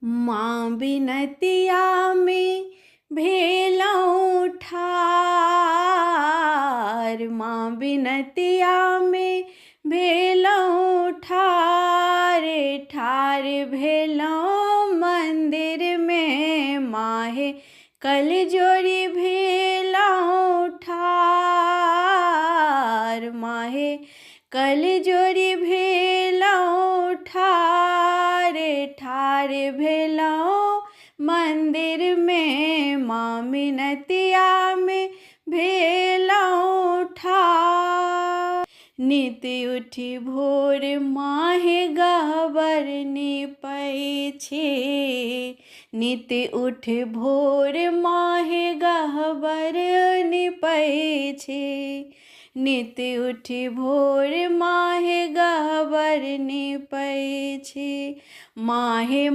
माँ बिनतियामे भेलहुँ ठार, माँ बिनतियामे भेलहुँ ठार, ठार भेलहुँ मन्दिरमे माहे कल जोड़ी भेलहुँ ठार, माहे कल जोड़ी भेलहुँ ठार, ठार भेलहुँ मन्दिरमे माँ मिनतियामे भेलहुँ ठार। नित उठि भोर माहे गहबर निपै छी, नित उठ भोर माहे गहबर निपै छी, नित उठि भोर माहे गहबर निपै छी, माहे।